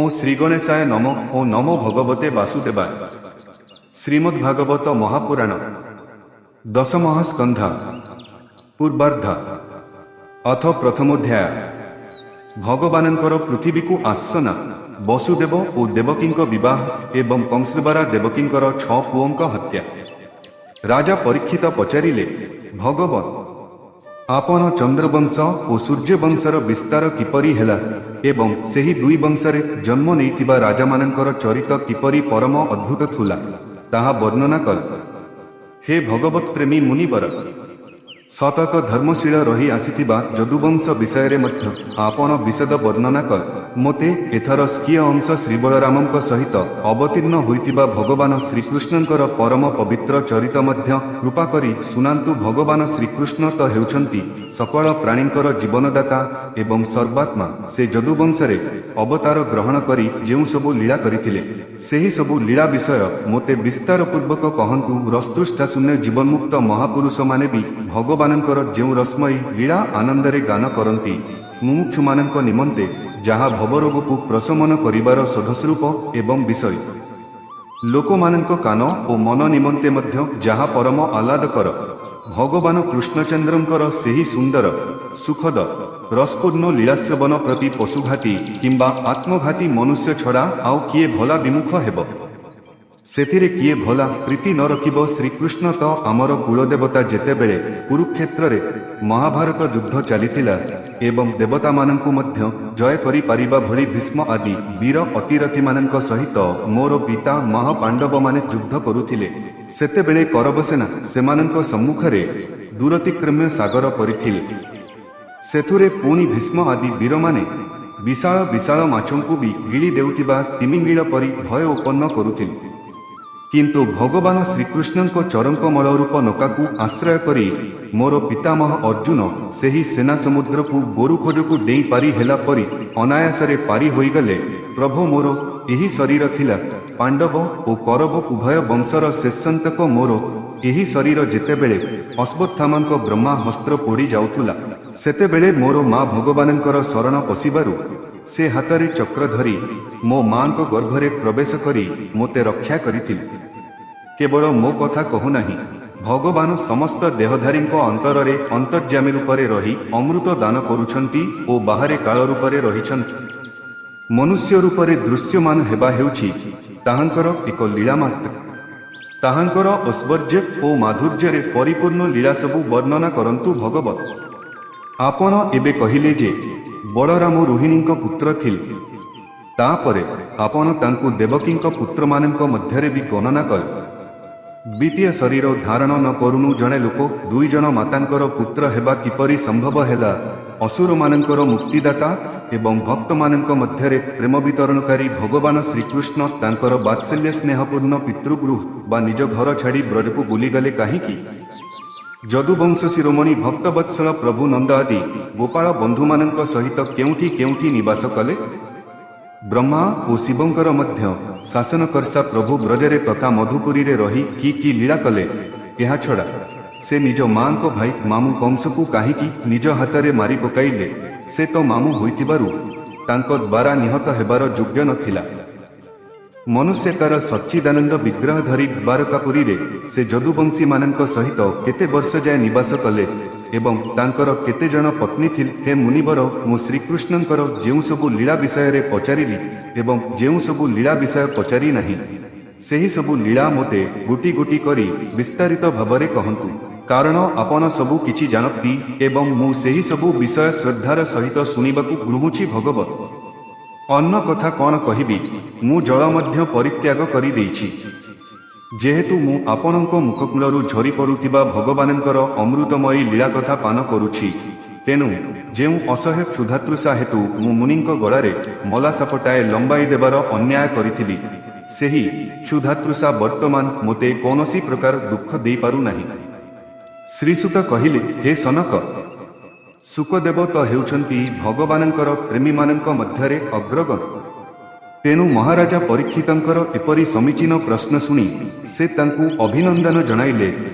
ଓଁ ଶ୍ରୀଗଣେଶାୟ ନମଃ। ଓଁ ନମୋ ଭଗବତେ ବାସୁଦେବାୟ। ଶ୍ରୀମଦ୍ଭାଗବତ ମହାପୁରାଣ ଦଶମଃ ସ୍କନ୍ଧ ପୂର୍ବାର୍ଦ୍ଧ ଅଥ ପ୍ରଥମୋଧ୍ୟାୟ। ଭଗବାନଙ୍କର ପୃଥିବୀକୁ ଆସନା, ବସୁଦେବ ଓ ଦେବକୀଙ୍କ ବିବାହ ଏବଂ କଂସଦ୍ୱାରା ଦେବକୀଙ୍କର ଛଅ ପୁଅଙ୍କ ହତ୍ୟା। ରାଜା ପରୀକ୍ଷିତ ପଚାରିଲେ, ଭଗବନ, ଆପଣ ଚନ୍ଦ୍ରବଂଶ ଓ ସୂର୍ଯ୍ୟବଂଶର ବିସ୍ତାର କିପରି ହେଲା ଏବଂ ସେହି ଦୁଇ ବଂଶରେ ଜନ୍ମ ନେଇଥିବା ରାଜାମାନଙ୍କର ଚରିତ କିପରି ପରମ ଅଦ୍ଭୁତ ଥିଲା, ତାହା ବର୍ଣ୍ଣନା କଲ। ହେ ଭଗବତ ପ୍ରେମୀ ମୁନିବର, ସତତ ଧର୍ମଶୀଳ ରହି ଆସିଥିବା ଯଦୁବଂଶ ବିଷୟରେ ମଧ୍ୟ ଆପଣ ବିଶଦ ବର୍ଣ୍ଣନା କଲେ। ମୋତେ ଏଥର ସ୍କୀୟ ଅଂଶ ଶ୍ରୀବଳରାମଙ୍କ ସହିତ ଅବତୀର୍ଣ୍ଣ ହୋଇଥିବା ଭଗବାନ ଶ୍ରୀକୃଷ୍ଣଙ୍କର ପରମ ପବିତ୍ର ଚରିତ ମଧ୍ୟ କୃପା କରି ଶୁଣାନ୍ତୁ। ଭଗବାନ ଶ୍ରୀକୃଷ୍ଣ ତ ହେଉଛନ୍ତି ସକଳ ପ୍ରାଣୀଙ୍କର ଜୀବନଦାତା ଏବଂ ସର୍ବାତ୍ମା। ସେ ଯଦୁବଂଶରେ ଅବତାର ଗ୍ରହଣ କରି ଯେଉଁ ସବୁ ଲୀଳା କରିଥିଲେ, ସେହି ସବୁ ଲୀଳା ବିଷୟ ମୋତେ ବିସ୍ତାର ପୂର୍ବକ କହନ୍ତୁ। ରସତୃଷ୍ଣା ଶୂନ୍ୟ ଜୀବନ୍ମୁକ୍ତ ମହାପୁରୁଷମାନେ ବି ଭଗବାନଙ୍କର ଯେଉଁ ରସମୟୀ ଲୀଳା ଆନନ୍ଦରେ ଗାନ କରନ୍ତି, ମୁମୁକ୍ଷୁମାନଙ୍କ ନିମନ୍ତେ ଯାହା ଭବରୋଗକୁ ପ୍ରଶମନ କରିବାର ଔଷଧସ୍ୱରୂପ ଏବଂ ବିଷୟ ଲୋକମାନଙ୍କ କାନ ଓ ମନ ନିମନ୍ତେ ମଧ୍ୟ ଯାହା ପରମ ଆହ୍ଲାଦକର, ଭଗବାନ କୃଷ୍ଣଚନ୍ଦ୍ରଙ୍କର ସେହି ସୁନ୍ଦର, ସୁଖଦ, ରସପୂର୍ଣ୍ଣ ଲୀଳାଶ୍ରବଣ ପ୍ରତି ପଶୁଘାତୀ କିମ୍ବା ଆତ୍ମଘାତୀ ମନୁଷ୍ୟ ଛଡ଼ା ଆଉ କିଏ ଭଲା ବିମୁଖ ହେବ? ସେଥିରେ କିଏ ଭଲା ପ୍ରୀତି ନ ରଖିବ? ଶ୍ରୀକୃଷ୍ଣ ତ ଆମର କୁଳଦେବତା। ଯେତେବେଳେ କୁରୁକ୍ଷେତ୍ରରେ ମହାଭାରତ ଯୁଦ୍ଧ ଚାଲିଥିଲା ଏବଂ ଦେବତାମାନଙ୍କୁ ମଧ୍ୟ ଜୟ କରିପାରିବା ଭଳି ଭୀଷ୍ମ ଆଦି ବୀର ଅତିରଥୀମାନଙ୍କ ସହିତ ମୋର ପିତା ମହାପାଣ୍ଡବମାନେ ଯୁଦ୍ଧ କରୁଥିଲେ, ସେତେବେଳେ କୌରବସେନା ସେମାନଙ୍କ ସମ୍ମୁଖରେ ଦୂରତିକ୍ରମ୍ୟ ସାଗର କରିଥିଲେ। ସେଥିରେ ପୁଣି ଭୀଷ୍ମ ଆଦି ବୀରମାନେ ବିଶାଳ ବିଶାଳ ମାଛଙ୍କୁ ବି ଗିଳି ଦେଉଥିବା ତିମିଙ୍ଗିଳ ପରି ଭୟ ଉତ୍ପନ୍ନ କରୁଥିଲେ। କିନ୍ତୁ ଭଗବାନ ଶ୍ରୀକୃଷ୍ଣଙ୍କ ଚରଣକମଳ ରୂପ ନୌକାକୁ ଆଶ୍ରୟ କରି ମୋର ପିତାମହ ଅର୍ଜୁନ ସେହି ସେନା ସମୁଦ୍ରକୁ ଗୋରୁ ଖୋଜକୁ ଡେଇଁ ପାରି ହେଲା ପରି ଅନାୟାସରେ ପାରି ହୋଇଗଲେ। ପ୍ରଭୁ, ମୋର ଏହି ଶରୀର ଥିଲା ପାଣ୍ଡବ ଓ କୌରବ ଉଭୟ ବଂଶର ଶେଷାନ୍ତକ। ମୋର ଏହି ଶରୀର ଯେତେବେଳେ ଅଶ୍ୱତ୍ଥାମାଙ୍କ ବ୍ରହ୍ମାସ୍ତ୍ର ପୋଡ଼ି ଯାଉଥିଲା, ସେତେବେଳେ ମୋର ମା ଭଗବାନଙ୍କର ଶରଣ ପଶିବାରୁ ସେ ହାତରେ ଚକ୍ର ଧରି ମୋ ମାଙ୍କ ଗର୍ଭରେ ପ୍ରବେଶ କରି ମୋତେ ରକ୍ଷା କରିଥିଲେ। କେବଳ ମୋ କଥା କହୁନାହିଁ, ଭଗବାନ ସମସ୍ତ ଦେହଧାରୀଙ୍କ ଅନ୍ତରରେ ଅନ୍ତର୍ଯାମୀ ରୂପରେ ରହି ଅମୃତ ଦାନ କରୁଛନ୍ତି ଓ ବାହାରେ କାଳ ରୂପରେ ରହିଛନ୍ତି। ମନୁଷ୍ୟ ରୂପରେ ଦୃଶ୍ୟମାନ ହେବା ହେଉଛି ତାହାଙ୍କର ଏକ ଲୀଳା ମାତ୍ର। ତାହାଙ୍କର ଐଶ୍ୱର୍ଯ୍ୟ ଓ ମାଧୁର୍ଯ୍ୟରେ ପରିପୂର୍ଣ୍ଣ ଲୀଳା ସବୁ ବର୍ଣ୍ଣନା କରନ୍ତୁ ଭଗବତ। ଆପଣ ଏବେ କହିଲେ ଯେ ବଳରାମ ରୋହିଣୀଙ୍କ ପୁତ୍ର ଥିଲେ। ତାପରେ ଆପଣ ତାଙ୍କୁ ଦେବକୀଙ୍କ ପୁତ୍ରମାନଙ୍କ ମଧ୍ୟରେ ବି ଗଣନା କଲେ। ଦ୍ୱିତୀୟ ଶରୀର ଧାରଣ ନ କରୁଣୁ ଜଣେ ଲୋକ ଦୁଇ ଜଣ ମାତାଙ୍କର ପୁତ୍ର ହେବା କିପରି ସମ୍ଭବ ହେଲା? ଅସୁରମାନଙ୍କର ମୁକ୍ତିଦାତା ଏବଂ ଭକ୍ତମାନଙ୍କ ମଧ୍ୟରେ ପ୍ରେମ ବିତରଣକାରୀ ଭଗବାନ ଶ୍ରୀକୃଷ୍ଣ ତାଙ୍କର ବାତ୍ସଲ୍ୟ ସ୍ନେହପୂର୍ଣ୍ଣ ପିତୃଗୃହ ବା ନିଜ ଘର ଛାଡ଼ି ବ୍ରଜକୁ ବୁଲିଗଲେ କାହିଁକି? ଯଦୁବଂଶ ଶିରୋମଣି ଭକ୍ତବତ୍ସଳ ପ୍ରଭୁ ନନ୍ଦ ଆଦି ଗୋପାଳ ବନ୍ଧୁମାନଙ୍କ ସହିତ କେଉଁଠି କେଉଁଠି ନିବାସ କଲେ? ବ୍ରହ୍ମା ଓ ଶିବଙ୍କର ମଧ୍ୟ ଶାସନକର୍ତ୍ତା ପ୍ରଭୁ ବ୍ରଜରେ ତଥା ମଧୁପୁରୀରେ ରହି କି କି ଲୀଳା କଲେ? ଏହା ଛଡ଼ା ସେ ନିଜ ମାଙ୍କ ଭାଇ ମାମୁଁ କଂସକୁ କାହିଁକି ନିଜ ହାତରେ ମାରି ପକାଇଲେ? ସେ ତ ମାମୁଁ ହୋଇଥିବାରୁ ତାଙ୍କ ଦ୍ୱାରା ନିହତ ହେବାର ଯୋଗ୍ୟ ନଥିଲା। ମନୁଷ୍ୟାକାର ସଚ୍ଚିଦାନନ୍ଦ ବିଗ୍ରହ ଧରି ଦ୍ୱାରକାପୁରୀରେ ସେ ଯଦୁବଂଶୀମାନଙ୍କ ସହିତ କେତେ ବର୍ଷ ଯାଏ ନିବାସ କଲେ ଏବଂ ତାଙ୍କର କେତେ ଜଣ ପତ୍ନୀ ଥିଲେ? ହେ ମୁନିବର, ମୁଁ ଶ୍ରୀକୃଷ୍ଣଙ୍କର ଯେଉଁ ସବୁ ଲୀଳା ବିଷୟରେ ପଚାରିଲି ଏବଂ ଯେଉଁ ସବୁ ଲୀଳା ବିଷୟ ପଚାରି ନାହିଁ, ସେହି ସବୁ ଲୀଳା ମୋତେ ଗୋଟି ଗୋଟି କରି ବିସ୍ତାରିତ ଭାବରେ କହନ୍ତୁ। କାରଣ ଆପଣ ସବୁ କିଛି ଜାଣନ୍ତି ଏବଂ ମୁଁ ସେହି ସବୁ ବିଷୟ ଶ୍ରଦ୍ଧାର ସହିତ ଶୁଣିବାକୁ ଗୃହୁଛି। ଭଗବତ, ଅନ୍ନ କଥା କ'ଣ କହିବି? ମୁଁ ଜଳ ମଧ୍ୟ ପରିତ୍ୟାଗ କରିଦେଇଛି। ଯେହେତୁ ମୁଁ ଆପଣଙ୍କ ମୁଖକୂଳରୁ ଝରି ପଡୁଥିବା ଭଗବାନଙ୍କର ଅମୃତମୟୀ ଲୀଳା କଥା ପାନ କରୁଛି, ତେଣୁ ଯେଉଁ ଅସହ୍ୟ କ୍ଷୁଧାତୃଷା ହେତୁ ମୁଁ ମୁନିଙ୍କ ଗଳାରେ ମଲା ସାପଟାଏ ଲମ୍ବାଇ ଦେବାର ଅନ୍ୟାୟ କରିଥିଲି, ସେହି କ୍ଷୁଧାତୃଷା ବର୍ତ୍ତମାନ ମୋତେ କୌଣସି ପ୍ରକାର ଦୁଃଖ ଦେଇପାରୁନାହିଁ। ଶ୍ରୀଶୁକ କହିଲେ, ହେ ସନକ, ଶୁକଦେବ ତ ହେଉଛନ୍ତି ଭଗବାନଙ୍କର ପ୍ରେମୀମାନଙ୍କ ମଧ୍ୟରେ ଅଗ୍ରଗଣ୍ୟ। ତେଣୁ ମହାରାଜା ପରୀକ୍ଷିତଙ୍କର ଏପରି ସମୀଚୀନ ପ୍ରଶ୍ନ ଶୁଣି ସେ ତାଙ୍କୁ ଅଭିନନ୍ଦନ ଜଣାଇଲେ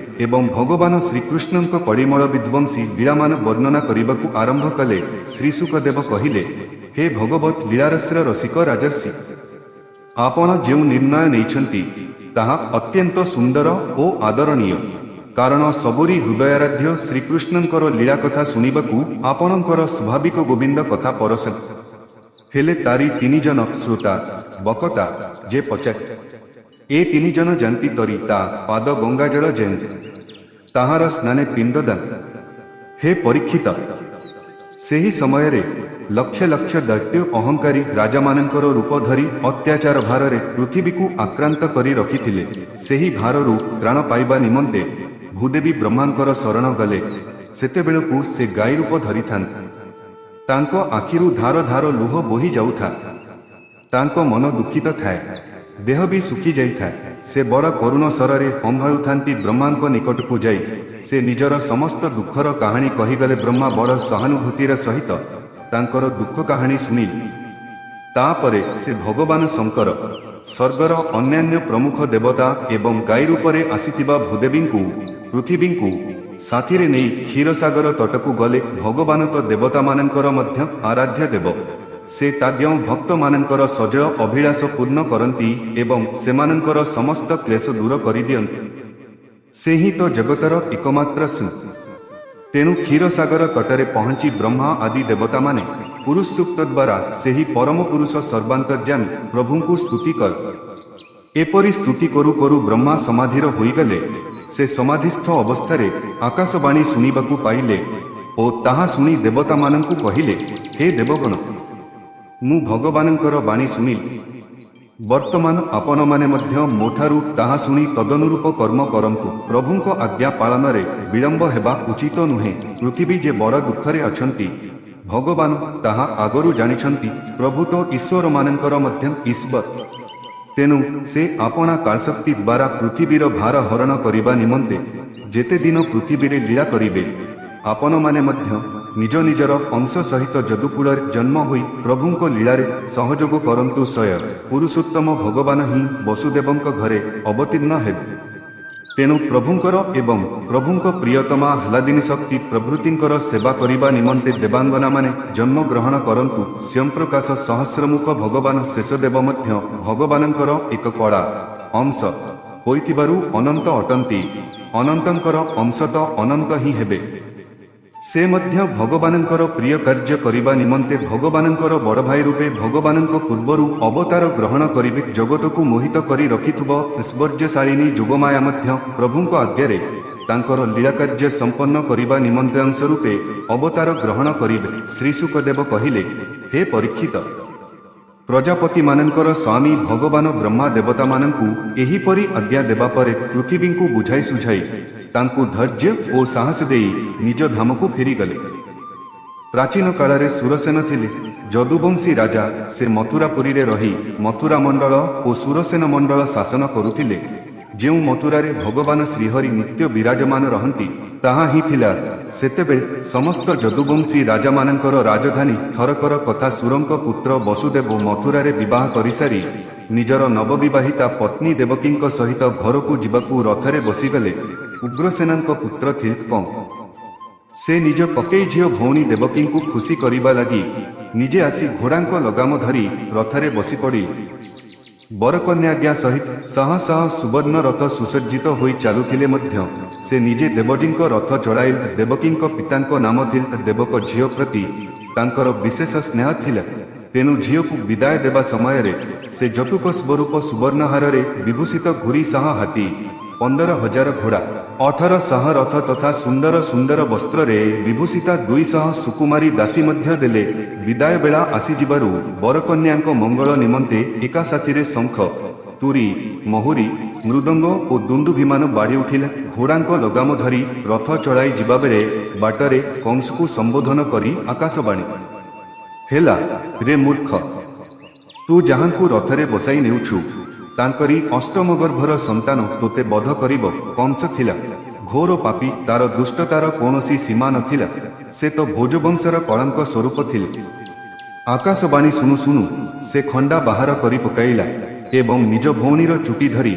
ଏବଂ ଭଗବାନ ଶ୍ରୀକୃଷ୍ଣଙ୍କ ପରିମଳ ବିଧ୍ୱଂସୀ ଲୀଳାମାନ ବର୍ଣ୍ଣନା କରିବାକୁ ଆରମ୍ଭ କଲେ। ଶ୍ରୀ ଶୁକଦେବ କହିଲେ, ହେ ହେ ଭଗବତ ଲୀଳାରସର ରସିକ ରାଜର୍ଷି, ଆପଣ ଯେଉଁ ନିର୍ଣ୍ଣୟ ନେଇଛନ୍ତି, ତାହା ଅତ୍ୟନ୍ତ ସୁନ୍ଦର ଓ ଆଦରଣୀୟ। କାରଣ ସବୁରି ହୃଦୟାରାଧ୍ୟ ଶ୍ରୀକୃଷ୍ଣଙ୍କର ଲୀଳା କଥା ଶୁଣିବାକୁ ଆପଣଙ୍କର ସ୍ୱାଭାବିକ ଗୋବିନ୍ଦ କଥା ପରସ। ହେଲେ ତାରି ତିନି ଜନ ଶ୍ରୋତା, ବକତା ଯେ ପଚାର, ଏ ତିନି ଜନ ଯାନ୍ତି ତରି ତା ପାଦ ଗଙ୍ଗାଜଳ ଯେନ୍ ତାହାର ସ୍ନାନେ ପିଣ୍ଡଦାନ। ହେ ପରୀକ୍ଷିତ, ସେହି ସମୟରେ ଲକ୍ଷ ଲକ୍ଷ ଦୈତ୍ୟ ଅହଙ୍କାରୀ ରାଜାମାନଙ୍କର ରୂପ ଧରି ଅତ୍ୟାଚାର ଭାରରେ ପୃଥିବୀକୁ ଆକ୍ରାନ୍ତ କରି ରଖିଥିଲେ। ସେହି ଭାରରୁ ତ୍ରାଣ ପାଇବା ନିମନ୍ତେ ଭୂଦେବୀ ବ୍ରହ୍ମାଙ୍କର ଶରଣ ଗଲେ। ସେତେବେଳକୁ ସେ ଗାଈ ରୂପ ଧରିଥାନ୍ତି। ତାଙ୍କ ଆଖିରୁ ଧାର ଧାର ଲୁହ ବୋହି ଯାଉଥାଏ। ତାଙ୍କ ମନ ଦୁଃଖିତ ଥାଏ, ଦେହ ବି ଶୁଖି ଯାଇଥାଏ। ସେ ବଡ଼ କରୁଣ ସ୍ୱରରେ ହମ୍ଭାଳୁଥାନ୍ତି। ବ୍ରହ୍ମାଙ୍କ ନିକଟକୁ ଯାଇ ସେ ନିଜର ସମସ୍ତ ଦୁଃଖର କାହାଣୀ କହିଗଲେ। ବ୍ରହ୍ମା ବଡ଼ ସହାନୁଭୂତିର ସହିତ ତାଙ୍କର ଦୁଃଖ କାହାଣୀ ଶୁଣିଲେ। ତାପରେ ସେ ଭଗବାନ ଶଙ୍କର, ସ୍ୱର୍ଗର ଅନ୍ୟାନ୍ୟ ପ୍ରମୁଖ ଦେବତା ଏବଂ ଗାଈ ରୂପରେ ଆସିଥିବା ଭୂଦେବୀଙ୍କୁ, ପୃଥିବୀଙ୍କୁ ସାଥିରେ ନେଇ କ୍ଷୀରସାଗର ତଟକୁ ଗଲେ। ଭଗବାନ ତ ଦେବତାମାନଙ୍କର ମଧ୍ୟ ଆରାଧ୍ୟ ଦେବ। ସେ ତାଜ୍ଞ ଭକ୍ତମାନଙ୍କର ସଜଳ ଅଭିଳାଷ ପୂର୍ଣ୍ଣ କରନ୍ତି ଏବଂ ସେମାନଙ୍କର ସମସ୍ତ କ୍ଲେଶ ଦୂର କରିଦିଅନ୍ତି। ସେ ହିଁ ତ ଜଗତର ଏକମାତ୍ର ସୁ। ତେଣୁ କ୍ଷୀରସାଗର ତଟରେ ପହଞ୍ଚି ବ୍ରହ୍ମା ଆଦି ଦେବତାମାନେ ପୁରୁଷ ସୂକ୍ତ ଦ୍ୱାରା ସେହି ପରମ ପୁରୁଷ ସର୍ବାନ୍ତର୍ଯ୍ୟାମୀ ପ୍ରଭୁଙ୍କୁ ସ୍ତୁତି କଲେ। ଏପରି ସ୍ତୁତି କରୁ କରୁ ବ୍ରହ୍ମା ସମାଧିର ହୋଇଗଲେ। ସେ ସମାଧିସ୍ଥ ଅବସ୍ଥାରେ ଆକାଶବାଣୀ ଶୁଣିବାକୁ ପାଇଲେ ଓ ତାହା ଶୁଣି ଦେବତାମାନଙ୍କୁ କହିଲେ, ହେ ଦେବଗଣ, ମୁଁ ଭଗବାନଙ୍କର ବାଣୀ ଶୁଣିଲି। ବର୍ତ୍ତମାନ ଆପଣମାନେ ମଧ୍ୟ ମୋଠାରୁ ତାହା ଶୁଣି ତଦନୁରୂପ କର୍ମ କରନ୍ତୁ। ପ୍ରଭୁଙ୍କ ଆଜ୍ଞା ପାଳନରେ ବିଳମ୍ବ ହେବା ଉଚିତ ନୁହେଁ। ପୃଥିବୀ ଯେ ବଡ଼ ଦୁଃଖରେ ଅଛନ୍ତି, ଭଗବାନ ତାହା ଆଗରୁ ଜାଣିଛନ୍ତି। ପ୍ରଭୁ ତ ଈଶ୍ୱରମାନଙ୍କର ମଧ୍ୟ ଈଶ୍ୱର। ତେଣୁ ସେ ଆପଣା କାଳଶକ୍ତି ଦ୍ୱାରା ପୃଥିବୀର ଭାର ହରଣ କରିବା ନିମନ୍ତେ ଯେତେ ଦିନ ପୃଥିବୀରେ ଲୀଳା କରିବେ, ଆପଣମାନେ ମଧ୍ୟ ନିଜ ନିଜର ଅଂଶ ସହିତ ଯଦୁକୂଳରେ ଜନ୍ମ ହୋଇ ପ୍ରଭୁଙ୍କ ଲୀଳାରେ ସହଯୋଗ କରନ୍ତୁ। ସ୍ୱୟଂ ପୁରୁଷୋତ୍ତମ ଭଗବାନ ହିଁ ବସୁଦେବଙ୍କ ଘରେ ଅବତୀର୍ଣ୍ଣ ହେବେ। ତେଣୁ ପ୍ରଭୁଙ୍କର ଏବଂ ପ୍ରଭୁଙ୍କ ପ୍ରିୟତମା ହ୍ଲାଦିନୀ ଶକ୍ତି ପ୍ରଭୃତିଙ୍କର ସେବା କରିବା ନିମନ୍ତେ ଦେବାଙ୍ଗନାମାନେ ଜନ୍ମଗ୍ରହଣ କରନ୍ତୁ। ସ୍ୱୟଂପ୍ରକାଶ ସହସ୍ରମୁଖ ଭଗବାନ ଶେଷଦେବ ମଧ୍ୟ ଭଗବାନଙ୍କର ଏକ କଳା, ଅଂଶ ହୋଇଥିବାରୁ ଅନନ୍ତ ଅଟନ୍ତି। ଅନନ୍ତଙ୍କର ଅଂଶ ତ ଅନନ୍ତ ହିଁ ହେବେ। ସେ ମଧ୍ୟ ଭଗବାନଙ୍କର ପ୍ରିୟ କାର୍ଯ୍ୟ କରିବା ନିମନ୍ତେ ଭଗବାନଙ୍କର ବଡ଼ ଭାଇ ରୂପେ ଭଗବାନଙ୍କ ପୂର୍ବରୁ ଅବତାର ଗ୍ରହଣ କରିବେ। ଜଗତକୁ ମୋହିତ କରି ରଖିଥିବା ଐଶ୍ୱର୍ଯ୍ୟଶାଳିନୀ ଯୋଗମାୟା ମଧ୍ୟ ପ୍ରଭୁଙ୍କ ଆଜ୍ଞାରେ ତାଙ୍କର ଲୀଳା କାର୍ଯ୍ୟ ସମ୍ପନ୍ନ କରିବା ନିମନ୍ତେ ଅଂଶ ରୂପେ ଅବତାର ଗ୍ରହଣ କରିବେ। ଶ୍ରୀ ଶୁକଦେବ କହିଲେ, ହେ ପରୀକ୍ଷିତ, ପ୍ରଜାପତିମାନଙ୍କର ସ୍ୱାମୀ ଭଗବାନ ବ୍ରହ୍ମା ଦେବତାମାନଙ୍କୁ ଏହିପରି ଆଜ୍ଞା ଦେବା ପରେ ପୃଥିବୀଙ୍କୁ ବୁଝାଇ ସୁଝାଇ ତାଙ୍କୁ ଧୈର୍ଯ୍ୟ ଓ ସାହସ ଦେଇ ନିଜ ଧାମକୁ ଫେରିଗଲେ। ପ୍ରାଚୀନ କାଳରେ ସୁରସେନ ଥିଲେ ଯଦୁବଂଶୀ ରାଜା। ସେ ମଥୁରାପୁରୀରେ ରହି ମଥୁରା ମଣ୍ଡଳ ଓ ସୁରସେନ ମଣ୍ଡଳ ଶାସନ କରୁଥିଲେ। ଯେଉଁ ମଥୁରାରେ ଭଗବାନ ଶ୍ରୀହରି ନିତ୍ୟ ବିରାଜମାନ ରହନ୍ତି, ତାହା ହିଁ ଥିଲା ସେତେବେଳେ ସମସ୍ତ ଯଦୁବଂଶୀ ରାଜାମାନଙ୍କର ରାଜଧାନୀ। ଥରକର କଥା, ସୁରଙ୍କ ପୁତ୍ର ବସୁଦେବ ମଥୁରାରେ ବିବାହ କରିସାରି ନିଜର ନବବିବାହିତା ପତ୍ନୀ ଦେବକୀଙ୍କ ସହିତ ଘରକୁ ଯିବାକୁ ରଥରେ ବସିଗଲେ। ଉଗ୍ରସେନଙ୍କ ପୁତ୍ର ଥିଲେ କଂସ। ସେ ନିଜ କକେଇ ଝିଅ ଭଉଣୀ ଦେବକୀଙ୍କୁ ଖୁସି କରିବା ଲାଗି ନିଜେ ଆସି ଘୋଡ଼ାଙ୍କ ଲଗାମ ଧରି ରଥରେ ବସିପଡ଼ି ବରକନ୍ୟାଜ୍ଞା ସହିତ ଶହ ଶହ ସୁବର୍ଣ୍ଣ ରଥ ସୁସଜ୍ଜିତ ହୋଇ ଚାଲୁଥିଲେ ମଧ୍ୟ ସେ ନିଜେ ଦେବଜୀଙ୍କ ରଥ ଚଳାଇଲେ। ଦେବକୀଙ୍କ ପିତାଙ୍କ ନାମ ଥିଲା ଦେବକ। ଝିଅ ପ୍ରତି ତାଙ୍କର ବିଶେଷ ସ୍ନେହ ଥିଲା। ତେଣୁ ଝିଅକୁ ବିଦାୟ ଦେବା ସମୟରେ ସେ ଯୌତୁକ ସ୍ୱରୂପ ସୁବର୍ଣ୍ଣହାରରେ ବିଭୂଷିତ ଘୁରି ସହ ହାତୀ, 15,000 ଘୋଡ଼ା, 1800 ରଥ ତଥା ସୁନ୍ଦର ସୁନ୍ଦର ବସ୍ତ୍ରରେ ବିଭୂଷିତା 200 ସୁକୁମାରୀ ଦାସୀ ମଧ୍ୟ ଦେଲେ। ବିଦାୟ ବେଳା ଆସିଯିବାରୁ ବରକନ୍ୟାଙ୍କ ମଙ୍ଗଳ ନିମନ୍ତେ ଏକା ସାଥିରେ ଶଙ୍ଖ, ତୁରୀ, ମହୁରୀ, ମୃଦଙ୍ଗ ଓ ଦୁନ୍ଦୁଭିମାନ ବାଡ଼ି ଉଠିଲା। ଘୋଡ଼ାଙ୍କ ଲଗାମ ଧରି ରଥ ଚଳାଇ ଯିବାବେଳେ ବାଟରେ କଂସକୁ ସମ୍ବୋଧନ କରି ଆକାଶବାଣୀ ହେଲା, ରେ ମୂର୍ଖ, ତୁ ଯାହାଙ୍କୁ ରଥରେ ବସାଇ ନେଉଛୁ, ତାଙ୍କରି ଅଷ୍ଟମ ଗର୍ଭର ସନ୍ତାନ ତୋତେ ବଧ କରିବ। କଂସ ଥିଲା ଘୋର ପାପୀ। ତାର ଦୁଷ୍ଟତାର କୌଣସି ସୀମା ନଥିଲା। ସେ ତ ଭୋଜବଂଶର କଳଙ୍କ ସ୍ୱରୂପ ଥିଲେ। ଆକାଶବାଣୀ ଶୁଣୁ ଶୁଣୁ ସେ ଖଣ୍ଡା ବାହାର କରି ପକାଇଲା ଏବଂ ନିଜ ଭଉଣୀର ଚୁଟି ଧରି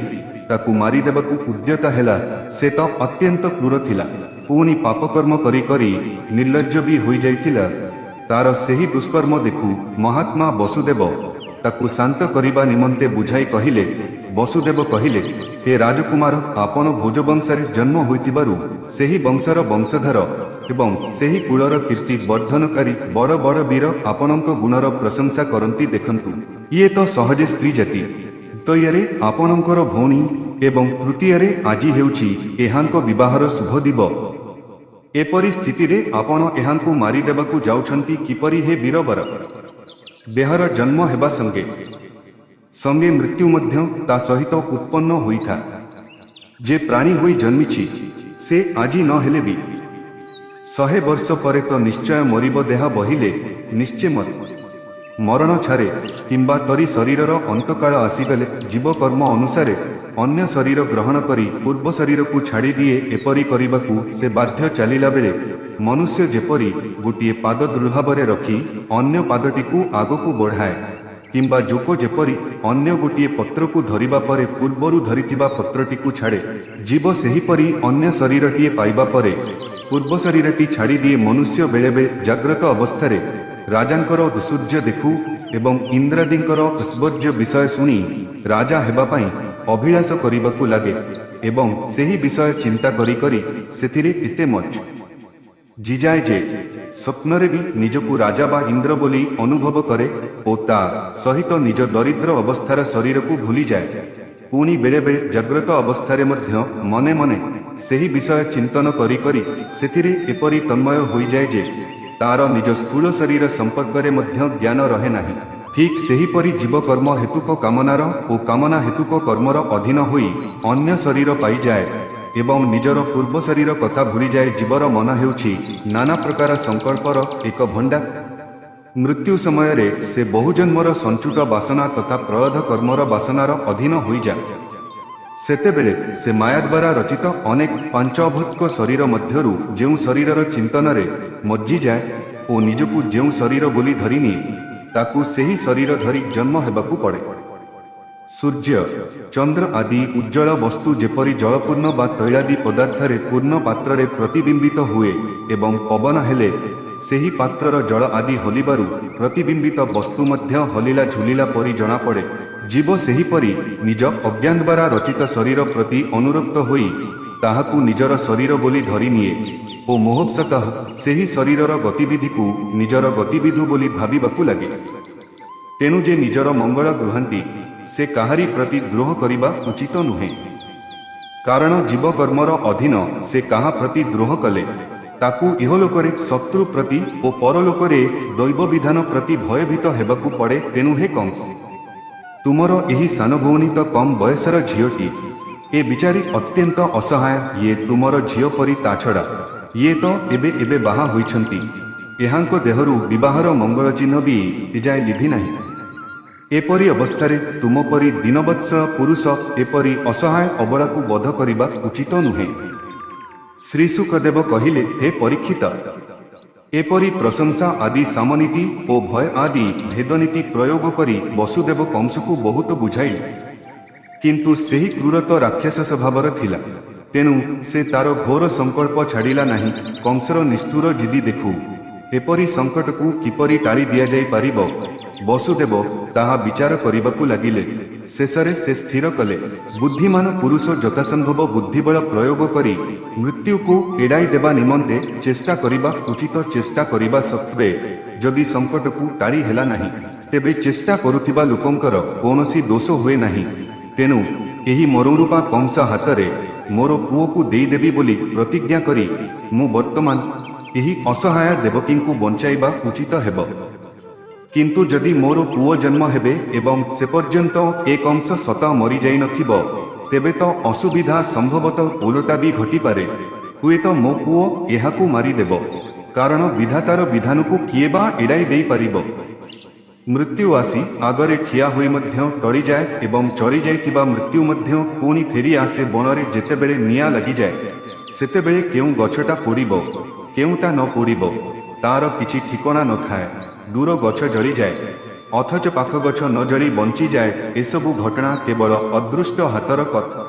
ତାକୁ ମାରିଦେବାକୁ ଉଦ୍ୟତ ହେଲା। ସେ ତ ଅତ୍ୟନ୍ତ କ୍ରୂର ଥିଲା, ପୁଣି ପାପକର୍ମ କରି କରି ନିର୍ଲଜ୍ଜ ବି ହୋଇଯାଇଥିଲା। ତାର ସେହି ଦୁଷ୍କର୍ମ ଦେଖୁ ମହାତ୍ମା ବସୁଦେବ ତାକୁ ଶାନ୍ତ କରିବା ନିମନ୍ତେ ବୁଝାଇ କହିଲେ। ବସୁଦେବ କହିଲେ, ହେ ରାଜକୁମାର, ଆପଣ ଭୋଜବଂଶରେ ଜନ୍ମ ହୋଇଥିବାରୁ ସେହି ବଂଶର ବଂଶଧର ଏବଂ ସେହି କୁଳର କୀର୍ତ୍ତି ବର୍ଦ୍ଧନକାରୀ ବଡ଼ ବଡ଼ ବୀର ଆପଣଙ୍କ ଗୁଣର ପ୍ରଶଂସା କରନ୍ତି। ଦେଖନ୍ତୁ, ଇଏ ତ ସହଜେ ସ୍ତ୍ରୀ ଜାତି, ଦ୍ୱିତୀୟରେ ଆପଣଙ୍କର ଭଉଣୀ ଏବଂ ତୃତୀୟରେ ଆଜି ହେଉଛି ଏହାଙ୍କ ବିବାହର ଶୁଭ ଦିବ। ଏପରି ସ୍ଥିତିରେ ଆପଣ ଏହାଙ୍କୁ ମାରିଦେବାକୁ ଯାଉଛନ୍ତି କିପରି ହେ ବୀରବର? ଦେହର ଜନ୍ମ ହେବା ସଙ୍ଗେ ସଙ୍ଗେ ମୃତ୍ୟୁ ମଧ୍ୟ ତା ସହିତ ଉତ୍ପନ୍ନ ହୋଇଥାଏ। ଯେ ପ୍ରାଣୀ ହୋଇ ଜନ୍ମିଛି, ସେ ଆଜି ନ ହେଲେ ବି 100 ବର୍ଷ ପରେ ତ ନିଶ୍ଚୟ ମରିବ। ଦେହ ବହିଲେ ନିଶ୍ଚେ ମରଣ ଛାରେ କିମ୍ବା ତରି ଶରୀରର ଅନ୍ତକାଳ ଆସିଗଲେ ଜୀବ କର୍ମ ଅନୁସାରେ ଅନ୍ୟ ଶରୀର ଗ୍ରହଣ କରି ପୂର୍ବ ଶରୀରକୁ ଛାଡ଼ିଦିଏ। ଏପରି କରିବାକୁ ସେ ବାଧ୍ୟ। ଚାଲିଲା ବେଳେ ମନୁଷ୍ୟ ଯେପରି ଗୋଟିଏ ପାଦ ଦୃଢ଼ ଭାବରେ ରଖି ଅନ୍ୟ ପାଦଟିକୁ ଆଗକୁ ବଢ଼ାଏ କିମ୍ବା ଜୋକ ଯେପରି ଅନ୍ୟ ଗୋଟିଏ ପତ୍ରକୁ ଧରିବା ପରେ ପୂର୍ବରୁ ଧରିଥିବା ପତ୍ରଟିକୁ ଛାଡ଼େ, ଜୀବ ସେହିପରି ଅନ୍ୟ ଶରୀରଟିଏ ପାଇବା ପରେ ପୂର୍ବ ଶରୀରଟି ଛାଡ଼ିଦିଏ। ମନୁଷ୍ୟ ବେଳେବେଳେ ଜାଗ୍ରତ ଅବସ୍ଥାରେ ରାଜାଙ୍କର ଐଶ୍ୱର୍ଯ୍ୟ ଦେଖୁ ଏବଂ ଇନ୍ଦ୍ରାଦିଙ୍କର ଐଶ୍ୱର୍ଯ୍ୟ ବିଷୟ ଶୁଣି ରାଜା ହେବା ପାଇଁ ଅଭିଳାଷ କରିବାକୁ ଲାଗେ ଏବଂ ସେହି ବିଷୟ ଚିନ୍ତା କରି କରି ସେଥିରେ ଏତେ ମଜ୍ଜିଯାଏ ଯେ ସ୍ୱପ୍ନରେ ବି ନିଜକୁ ରାଜା ବା ଇନ୍ଦ୍ର ବୋଲି ଅନୁଭବ କରେ ଓ ତା ସହିତ ନିଜ ଦରିଦ୍ର ଅବସ୍ଥାର ଶରୀରକୁ ଭୁଲିଯାଏ। ପୁଣି ବେଳେବେଳେ ଜାଗ୍ରତ ଅବସ୍ଥାରେ ମଧ୍ୟ ମନେ ମନେ ସେହି ବିଷୟ ଚିନ୍ତନ କରି କରି ସେଥିରେ ଏପରି ତନ୍ମୟ ହୋଇଯାଏ ଯେ ତାର ନିଜ ସ୍ଥୂଳ ଶରୀର ସମ୍ପର୍କରେ ମଧ୍ୟ ଜ୍ଞାନ ରହେ ନାହିଁ। ଠିକ୍ ସେହିପରି ଜୀବ କର୍ମ ହେତୁକ କାମନାର ଓ କାମନା ହେତୁକ କର୍ମର ଅଧୀନ ହୋଇ ଅନ୍ୟ ଶରୀର ପାଇଯାଏ ଏବଂ ନିଜର ପୂର୍ବ ଶରୀର କଥା ଭୁଲିଯାଏ। ଜୀବର ମନ ହେଉଛି ନାନା ପ୍ରକାର ସଂକଳ୍ପର ଏକ ଭଣ୍ଡାର। ମୃତ୍ୟୁ ସମୟରେ ସେ ବହୁଜନ୍ମର ସଞ୍ଚୁଟ ବାସନା ତଥା ପ୍ରାରବ୍ଧ କର୍ମର ବାସନାର ଅଧୀନ ହୋଇଯାଏ। ସେତେବେଳେ ସେ ମାୟା ଦ୍ୱାରା ରଚିତ ଅନେକ ପାଞ୍ଚଭୌତିକ ଶରୀର ମଧ୍ୟରୁ ଯେଉଁ ଶରୀରର ଚିନ୍ତନରେ ମଜ୍ଜିଯାଏ ଓ ନିଜକୁ ଯେଉଁ ଶରୀର ବୋଲି ଧରିନିଏ, ତାକୁ ସେହି ଶରୀର ଧରି ଜନ୍ମ ହେବାକୁ ପଡ଼େ। ସୂର୍ଯ୍ୟ, ଚନ୍ଦ୍ର ଆଦି ଉଜ୍ଜ୍ୱଳ ବସ୍ତୁ ଯେପରି ଜଳପୂର୍ଣ୍ଣ ବା ତୈଳାଦି ପଦାର୍ଥରେ ପୂର୍ଣ୍ଣ ପାତ୍ରରେ ପ୍ରତିବିମ୍ବିତ ହୁଏ ଏବଂ ପବନ ହେଲେ ସେହି ପାତ୍ରର ଜଳ ଆଦି ହଲିବାରୁ ପ୍ରତିବିମ୍ବିତ ବସ୍ତୁ ମଧ୍ୟ ହଲିଲା ଝୁଲିଲା ପରି ଜଣାପଡ଼େ, ଜୀବ ସେହିପରି ନିଜ ଅଜ୍ଞାନ ଦ୍ୱାରା ରଚିତ ଶରୀର ପ୍ରତି ଅନୁରକ୍ତ ହୋଇ ତାହାକୁ ନିଜର ଶରୀର ବୋଲି ଧରିନିଏ ଓ ମୋହବଶତଃ ସେହି ଶରୀରର ଗତିବିଧିକୁ ନିଜର ଗତିବିଧି ବୋଲି ଭାବିବାକୁ ଲାଗେ। ତେଣୁ ଯେ ନିଜର ମଙ୍ଗଳ ଗୃହାନ୍ତି, ସେ କାହାରି ପ୍ରତି ଦ୍ରୋହ କରିବା ଉଚିତ ନୁହେଁ। କାରଣ ଜୀବ କର୍ମର ଅଧୀନ। ସେ କାହା ପ୍ରତି ଦ୍ରୋହ କଲେ ତାକୁ ଇହଲୋକରେ ଶତ୍ରୁ ପ୍ରତି ଓ ପରଲୋକରେ ଦୈବ ବିଧାନ ପ୍ରତି ଭୟଭୀତ ହେବାକୁ ପଡ଼େ। ତେଣୁ ହେ କଂସ, ତୁମର ଏହି ସାନ ଭଉଣୀ ତ କମ୍ ବୟସର ଝିଅଟି। ଏ ବିଚାରୀ ଅତ୍ୟନ୍ତ ଅସହାୟ। ଇଏ ତୁମର ଝିଅ ପରି। ତା ଛଡ଼ା ଇଏ ତ ଏବେ ଏବେ ବାହା ହୋଇଛନ୍ତି। ଏହାଙ୍କ ଦେହରୁ ବିବାହର ମଙ୍ଗଳ ଚିହ୍ନ ବି ଏଯାଏ ଲିଭି ନାହିଁ। ଏପରି ଅବସ୍ଥାରେ ତୁମ ପରି ଦୀନବତ୍ସଳ ପୁରୁଷ ଏପରି ଅସହାୟ ଅବଳାକୁ ବଧ କରିବା ଉଚିତ ନୁହେଁ। ଶ୍ରୀ ଶୁକଦେବ କହିଲେ, ହେ ପରୀକ୍ଷିତ, ଏପରି ପ୍ରଶଂସା ଆଦି ଶାମନୀତି ଓ ଭୟ ଆଦି ଭେଦନୀତି ପ୍ରୟୋଗ କରି ବସୁଦେବ କଂସକୁ ବହୁତ ବୁଝାଇଲେ। କିନ୍ତୁ ସେହି କ୍ରୂର ତ ରାକ୍ଷସ ସ୍ୱଭାବର ଥିଲା। ତେଣୁ ସେ ତାର ଘୋର ସଂକଳ୍ପ ଛାଡ଼ିଲା ନାହିଁ। କଂସର ନିଷ୍ଠୁର ଜିଦି ଦେଖୁ ଏପରି ସଙ୍କଟକୁ କିପରି ଟାଳି ଦିଆଯାଇ ପାରିବ, ବସୁଦେବ ତାହା ବିଚାର କରିବାକୁ ଲାଗିଲେ। ଶେଷରେ ସେ ସ୍ଥିର କଲେ, ବୁଦ୍ଧିମାନ ପୁରୁଷ ଯଥାସମ୍ଭବ ବୁଦ୍ଧିବଳ ପ୍ରୟୋଗ କରି ମୃତ୍ୟୁକୁ ଏଡ଼ାଇ ଦେବା ନିମନ୍ତେ ଚେଷ୍ଟା କରିବା ଉଚିତ। ଚେଷ୍ଟା କରିବା ସତ୍ତ୍ୱେ ଯଦି ସଙ୍କଟକୁ ଟାଳି ହେଲା ନାହିଁ, ତେବେ ଚେଷ୍ଟା କରୁଥିବା ଲୋକଙ୍କର କୌଣସି ଦୋଷ ହୁଏ ନାହିଁ। ତେଣୁ ଏହି ମରୁରୂପା କଂସ ହାତରେ ମୋର ପୁଅକୁ ଦେଇଦେବି ବୋଲି ପ୍ରତିଜ୍ଞା କରି ମୁଁ ବର୍ତ୍ତମାନ ଏହି ଅସହାୟ ଦେବକୀଙ୍କୁ ବଞ୍ଚାଇବା ଉଚିତ ହେବ। କିନ୍ତୁ ଯଦି ମୋର ପୁଅ ଜନ୍ମ ହେବେ ଏବଂ ସେ ପର୍ଯ୍ୟନ୍ତ ଏ କଂସ ସତ ମରିଯାଇନଥିବ, ତେବେ ତ ଅସୁବିଧା ସମ୍ଭବତଃ ଓଲଟା ବି ଘଟିପାରେ। ହୁଏତ ମୋ ପୁଅ ଏହାକୁ ମାରିଦେବ। କାରଣ ବିଧାତାର ବିଧାନକୁ କିଏ ବା ଏଡ଼ାଇ ଦେଇପାରିବ? ମୃତ୍ୟୁ ଆସି ଆଗରେ ଠିଆ ହୋଇ ମଧ୍ୟ ଟଳିଯାଏ ଏବଂ ଚଳିଯାଇଥିବା ମୃତ୍ୟୁ ମଧ୍ୟ ପୁଣି ଫେରି ଆସେ। ବଣରେ ଯେତେବେଳେ ନିଆଁ ଲାଗିଯାଏ, ସେତେବେଳେ କେଉଁ ଗଛଟା ପୋଡ଼ିବ, କେଉଁଟା ନ ପୋଡ଼ିବ, ତାର କିଛି ଠିକଣା ନଥାଏ। ଦୂର ଗଛ ଜଳିଯାଏ, ଅଥଚ ପାଖ ଗଛ ନ ଜଳି ବଞ୍ଚିଯାଏ। ଏସବୁ ଘଟଣା କେବଳ ଅଦୃଷ୍ଟ ହାତର କଥା।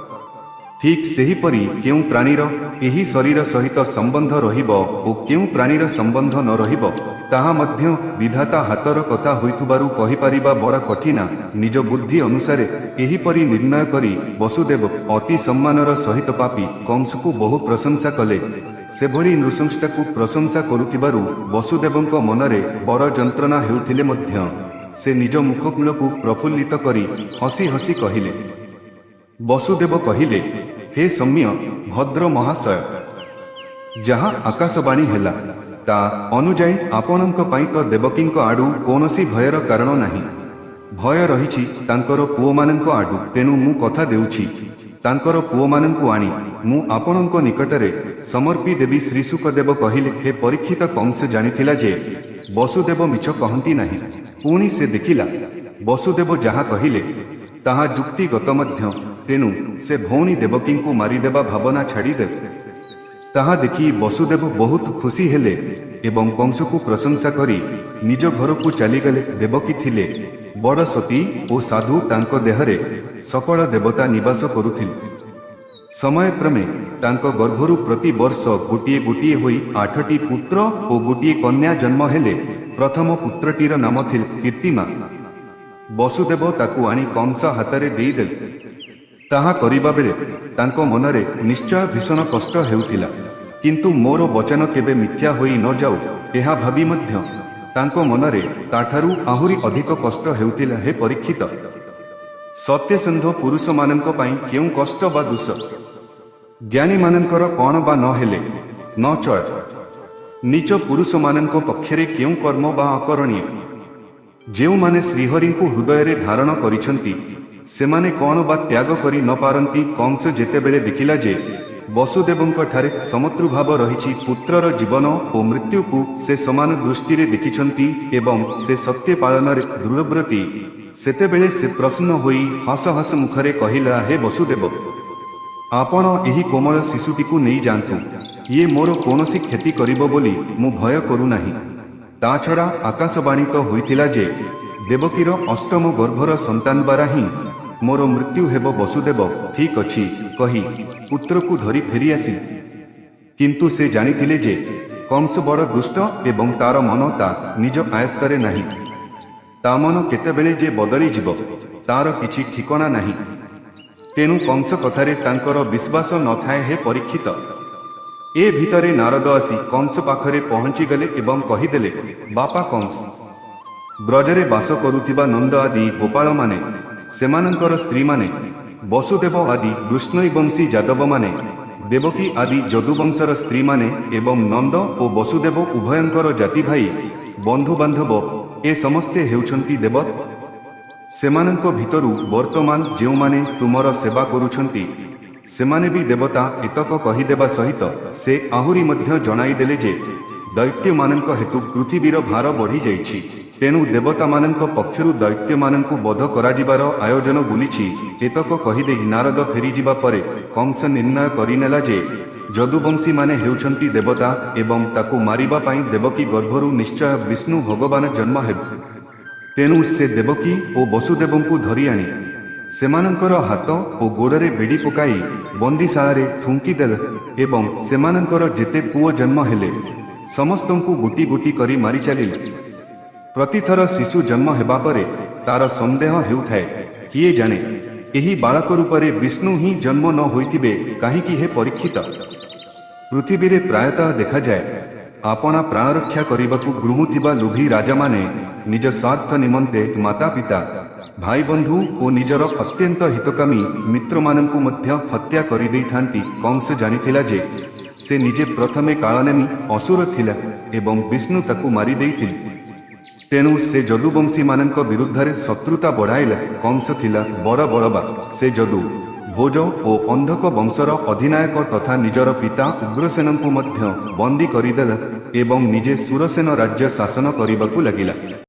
ଠିକ୍ ସେହିପରି ଜୀବ କର୍ମ ଅନୁସାରେ ଠିକ୍ ସେହିପରି କେଉଁ ପ୍ରାଣୀର ଏହି ଶରୀର ସହିତ ସମ୍ବନ୍ଧ ରହିବ ଓ କେଉଁ ପ୍ରାଣୀର ସମ୍ବନ୍ଧ ନ ରହିବ, ତାହା ମଧ୍ୟ ବିଧାତା ହାତର କଥା ହୋଇଥିବାରୁ କହିପାରିବା ବଡ଼ କଠିନ। ନିଜ ବୁଦ୍ଧି ଅନୁସାରେ ଏହିପରି ନିର୍ଣ୍ଣୟ କରି ବସୁଦେବ ଅତି ସମ୍ମାନର ସହିତ ପାପୀ କଂସକୁ ବହୁ ପ୍ରଶଂସା କଲେ। ସେଭଳି ନୃଶଂସତାକୁ ପ୍ରଶଂସା କରୁଥିବାରୁ ବସୁଦେବଙ୍କ ମନରେ ବଡ଼ ଯନ୍ତ୍ରଣା ହେଉଥିଲେ ମଧ୍ୟ ସେ ନିଜ ମୁଖକୂଳକୁ ପ୍ରଫୁଲ୍ଲିତ କରି ହସି ହସି କହିଲେ, ବସୁଦେବ କହିଲେ, ହେ ସୌମ୍ୟ ଭଦ୍ର ମହାଶୟ, ଯାହା ଆକାଶବାଣୀ ହେଲା ତା ଅନୁଯାୟୀ ଆପଣଙ୍କ ପାଇଁ ତ ଦେବକୀଙ୍କ ଆଡ଼ୁ କୌଣସି ଭୟର କାରଣ ନାହିଁ। ଭୟ ରହିଛି ତାଙ୍କର ପୁଅମାନଙ୍କ ଆଡ଼ୁ। ତେଣୁ ମୁଁ କଥା ଦେଉଛି, ତାଙ୍କର ପୁଅମାନଙ୍କୁ ଆଣି ମୁଁ ଆପଣଙ୍କ ନିକଟରେ ସମର୍ପି ଦେବି। ଶ୍ରୀ ଶୁକଦେବ କହିଲେ, ହେ ପରୀକ୍ଷିତ, କଂସ ଜାଣିଥିଲା ଯେ ବସୁଦେବ ମିଛ କହନ୍ତି ନାହିଁ। ପୁଣି ସେ ଦେଖିଲା, ବସୁଦେବ ଯାହା କହିଲେ ତାହା ଯୁକ୍ତିଗତ ମଧ୍ୟ। ତେଣୁ ସେ ଭଉଣୀ ଦେବକୀଙ୍କୁ ମାରିଦେବା ଭାବନା ଛାଡ଼ିଦେଲେ। ତାହା ଦେଖି ବସୁଦେବ ବହୁତ ଖୁସି ହେଲେ ଏବଂ କଂସକୁ ପ୍ରଶଂସା କରି ନିଜ ଘରକୁ ଚାଲିଗଲେ। ଦେବକୀ ଥିଲେ ବଡ଼ ସତୀ ଓ ସାଧୁ। ତାଙ୍କ ଦେହରେ ସକଳ ଦେବତା ନିବାସ କରୁଥିଲେ। ସମୟକ୍ରମେ ତାଙ୍କ ଗର୍ଭରୁ ପ୍ରତିବର୍ଷ ଗୋଟିଏ ଗୋଟିଏ ହୋଇ ଆଠଟି ପୁତ୍ର ଓ ଗୋଟିଏ କନ୍ୟା ଜନ୍ମ ହେଲେ। ପ୍ରଥମ ପୁତ୍ରଟିର ନାମ ଥିଲା କୀର୍ତ୍ତିମା। ବସୁଦେବ ତାକୁ ଆଣି କଂସ ହାତରେ ଦେଇଦେଲେ। ତାହା କରିବା ବେଳେ ତାଙ୍କ ମନରେ ନିଶ୍ଚୟ ଭୀଷଣ କଷ୍ଟ ହେଉଥିଲା। କିନ୍ତୁ ମୋର ବଚନ କେବେ ମିଥ୍ୟା ହୋଇ ନ ଯାଉ, ଏହା ଭାବି ମଧ୍ୟ ତାଙ୍କ ମନରେ ତାଠାରୁ ଆହୁରି ଅଧିକ କଷ୍ଟ ହେଉଥିଲା। ହେ ପରୀକ୍ଷିତ, ସତ୍ୟସନ୍ଧ ପୁରୁଷମାନଙ୍କ ପାଇଁ କେଉଁ କଷ୍ଟ ବା ଦୋଷ? ଜ୍ଞାନୀମାନଙ୍କର କ'ଣ ବା ନ ହେଲେ ନ ଚଳେ? ନୀଚ ପୁରୁଷମାନଙ୍କ ପକ୍ଷରେ କେଉଁ କର୍ମ ବା ଅକରଣୀୟ? ଯେଉଁମାନେ ଶ୍ରୀହରିଙ୍କୁ ହୃଦୟରେ ଧାରଣ କରିଛନ୍ତି, ସେମାନେ କ'ଣ ବା ତ୍ୟାଗ କରି ନ ପାରନ୍ତି? କଂସ ଯେତେବେଳେ ଦେଖିଲା ଯେ ବସୁଦେବଙ୍କ ଠାରେ ସମତୃଭାବ ରହିଛି, ପୁତ୍ରର ଜୀବନ ଓ ମୃତ୍ୟୁକୁ ସେ ସମାନ ଦୃଷ୍ଟିରେ ଦେଖିଛନ୍ତି ଏବଂ ସେ ସତ୍ୟ ପାଳନରେ ଦୃଢ଼ବ୍ରତୀ, ସେତେବେଳେ ସେ ପ୍ରସନ୍ନ ହୋଇ ହସ ହସ ମୁଖରେ କହିଲା, ହେ ବସୁଦେବ, ଆପଣ ଏହି କୋମଳ ଶିଶୁଟିକୁ ନେଇଯାଆନ୍ତୁ। ଇଏ ମୋର କୌଣସି କ୍ଷତି କରିବ ବୋଲି ମୁଁ ଭୟ କରୁନାହିଁ। ତା ଛଡ଼ା ଆକାଶବାଣୀ ତ ହୋଇଥିଲା ଯେ ଦେବକୀର ଅଷ୍ଟମ ଗର୍ଭର ସନ୍ତାନ ଦ୍ୱାରା ହିଁ ମୋର ମୃତ୍ୟୁ ହେବ। ବସୁଦେବ ଠିକ୍ ଅଛି କହି ପୁତ୍ରକୁ ଧରି ଫେରିଆସିଲେ। କିନ୍ତୁ ସେ ଜାଣିଥିଲେ ଯେ କଂସ ବଡ଼ ଦୁଷ୍ଟ ଏବଂ ତାର ମନ ତା ନିଜ ଆୟତ୍ତରେ ନାହିଁ। ତା ମନ କେତେବେଳେ ଯେ ବଦଳିଯିବ, ତାର କିଛି ଠିକଣା ନାହିଁ। ତେଣୁ କଂସ କଥାରେ ତାଙ୍କର ବିଶ୍ୱାସ ନଥାଏ। ହେ ପରୀକ୍ଷିତ, ଏ ଭିତରେ ନାରଦ ଆସି କଂସ ପାଖରେ ପହଞ୍ଚିଗଲେ ଏବଂ କହିଦେଲେ, ବାପା କଂସ, ବ୍ରଜରେ ବାସ କରୁଥିବା ନନ୍ଦ ଆଦି ଗୋପାଳମାନେ, ସେମାନଙ୍କର ସ୍ତ୍ରୀମାନେ, ବସୁଦେବ ଆଦି ବୃଷ୍ଣିବଂଶୀ ଯାଦବମାନେ, ଦେବକୀ ଆଦି ଯଦୁବଂଶର ସ୍ତ୍ରୀମାନେ ଏବଂ ନନ୍ଦ ଓ ବସୁଦେବ ଉଭୟଙ୍କର ଜାତି ଭାଇ ବନ୍ଧୁବାନ୍ଧବ, ଏ ସମସ୍ତେ ହେଉଛନ୍ତି ଦେବତା। ସେମାନଙ୍କ ଭିତରୁ ବର୍ତ୍ତମାନ ଯେଉଁମାନେ ତୁମର ସେବା କରୁଛନ୍ତି, ସେମାନେ ବି ଦେବତା। ଏତକ କହିଦେବା ସହିତ ସେ ଆହୁରି ମଧ୍ୟ ଜଣାଇଦେଲେ ଯେ ଦୈତ୍ୟମାନଙ୍କ ହେତୁ ପୃଥିବୀର ଭାର ବଢ଼ିଯାଇଛି। ତେଣୁ ଦେବତାମାନଙ୍କ ପକ୍ଷରୁ ଦୈତ୍ୟମାନଙ୍କୁ ବଧ କରାଯିବାର ଆୟୋଜନ ବୁଲିଛି। ଏତକ କହିଦେଇ ନାରଦ ଫେରିଯିବା ପରେ କଂସ ନିର୍ଣ୍ଣୟ କରିନେଲା ଯେ ଯଦୁବଂଶୀମାନେ ହେଉଛନ୍ତି ଦେବତା ଏବଂ ତାକୁ ମାରିବା ପାଇଁ ଦେବକୀ ଗର୍ଭରୁ ନିଶ୍ଚୟ ବିଷ୍ଣୁ ଭଗବାନ ଜନ୍ମ ହେବେ। ତେଣୁ ସେ ଦେବକୀ ଓ ବସୁଦେବଙ୍କୁ ଧରି ଆଣି ସେମାନଙ୍କର ହାତ ଓ ଗୋଡ଼ରେ ବେଡ଼ି ପକାଇ ବନ୍ଦିଶାଳାରେ ଠୁଙ୍କିଦେଲେ ଏବଂ ସେମାନଙ୍କର ଯେତେ ପୁଅ ଜନ୍ମ ହେଲେ, ସମସ୍ତଙ୍କୁ ଗୋଟି ଗୋଟି କରି ମାରି ଚାଲିଲେ। ପ୍ରତିଥର ଶିଶୁ ଜନ୍ମ ହେବା ପରେ ତାର ସନ୍ଦେହ ହେଉଥାଏ, କିଏ ଜାଣେ, ଏହି ବାଳକ ରୂପରେ ବିଷ୍ଣୁ ହିଁ ଜନ୍ମ ନ ହୋଇଥିବେ କାହିଁକି? ହେ ପରୀକ୍ଷିତ, ପୃଥିବୀରେ ପ୍ରାୟତଃ ଦେଖାଯାଏ, ଆପଣା ପ୍ରାଣରକ୍ଷା କରିବାକୁ ଗୃହୁଥିବା ଲୋଭୀ ରାଜାମାନେ ନିଜ ସ୍ୱାର୍ଥ ନିମନ୍ତେ ମାତା ପିତା, ଭାଇବନ୍ଧୁ ଓ ନିଜର ଅତ୍ୟନ୍ତ ହିତକାମୀ ମିତ୍ରମାନଙ୍କୁ ମଧ୍ୟ ହତ୍ୟା କରିଦେଇଥାନ୍ତି। କଂସ ଜାଣିଥିଲା ଯେ ସେ ନିଜେ ପ୍ରଥମେ କାଳନେମୀ ଅସୁର ଥିଲା ଏବଂ ବିଷ୍ଣୁ ତାକୁ ମାରିଦେଇଥିଲେ। ତେଣୁ ସେ ଯଦୁବଂଶୀମାନଙ୍କ ବିରୁଦ୍ଧରେ ଶତ୍ରୁତା ବଢ଼ାଇଲା। କଂସ ଥିଲା ବଡ଼ ବଳବାନ। ସେ ଯଦୁ, ଭୋଜ ଓ ଅନ୍ଧକ ବଂଶର ଅଧିନାୟକ ତଥା ନିଜର ପିତା ଉଗ୍ରସେନଙ୍କୁ ମଧ୍ୟ ବନ୍ଦୀ କରିଦେଲା ଏବଂ ନିଜେ ସୁରସେନ ରାଜ୍ୟ ଶାସନ କରିବାକୁ ଲାଗିଲା।